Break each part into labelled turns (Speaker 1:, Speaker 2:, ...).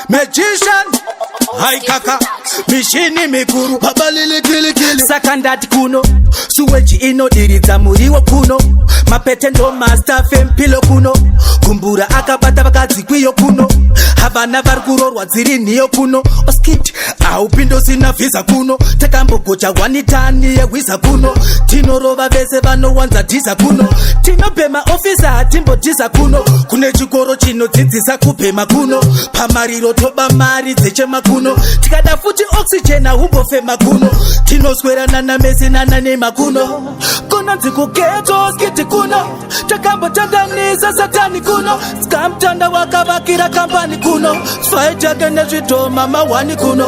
Speaker 1: Magician haikaka mishini mikuru.
Speaker 2: Baba Lili kili kili.
Speaker 1: Saka ndati kuno suweji inodiridza muriwo kuno, mapete ndo master fempilo kuno, kumbura akabata vakadzi kwiyo kuno, havana vari kurorwa dziri nhiyo kuno, oskit haupindo sina vhisa kuno, takambogocha 1 tani yehwiza kuno, tinorova vese vanowanza dhiza kuno, tinobhema ofisa hatimbodhiza kuno, kune chikoro chinodzidzisa kubhema kuno, pamariro toba mari dzechema kuno, tikada futi oxygen haumbofema kuno, tinoswerana namesi nananema kuno, kunonzi kughetto skiti kuno, takambotandanisa Satani kuno, skamtanda wakavakira kambani kuno, fight yake nezvidhoma mawani kuno,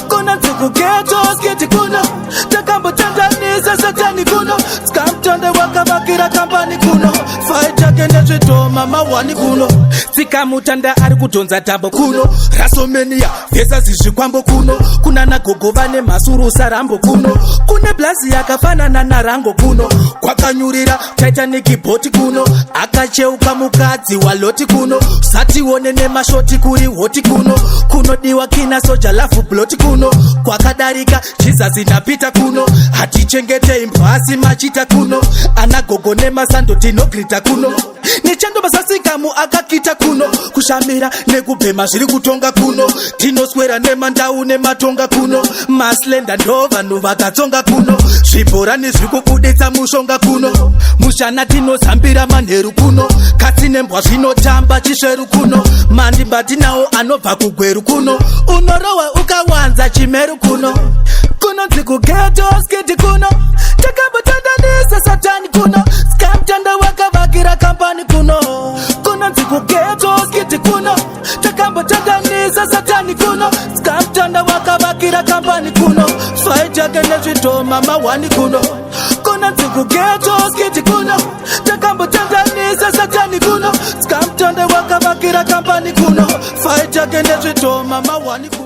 Speaker 1: kunonzi kughetto skiti kuno, takambotandanisa Satani kuno, skamtanda wakavakira kambani kuno, fight yake nezvidhoma mawani kuno, tsikamutanda ari kudhonza tambo kuno, rasomenia versus zvikwambo kuno, kuna nagogo vane mhasuru sarambo kuno, kune blazi yakafanana narango kuno, kwakanyurira Titanic bhoti kuno, akacheuka mukadzi waloti kuno, satione nemashoti kuri hot kuno, kunodiwa kina soja lafu bloti kuno, kwakadarika Jesus napita kuno, hatichengete imbwasi machita kuno, anagogo nemasando tinogrita kuno, nechando masasikamu akakita kuno, kushamira nekubhema zviri kutonga kuno, tinoswera nemandau nematonga kuno, maslenda ndo vanhu vakatsonga kuno, zvibhorani zviri kubuditsa mushonga kuno, mushana tinozambira manheru kuno, katsi nembwa zvinotamba chisveru kuno, mandimba tinawo anobva kugweru kuno, unorohwa ukawanza chimeru kuno, kunonzi kughetto skiti kuno, takambotandanisa Satani kuno, skamtanda wakavakira kambani kuno, kunonzi kughetto skiti kuno, takambotandanisa Satani kuno, skamtanda wakavakira kambani kuno, fight yake nezvidhoma mawani kuno, kunonzi kughetto skiti kuno, takambotandanisa Satani kuno, skamtanda wakavakira kambani kuno, fight yake nezvidhoma mawani kuno.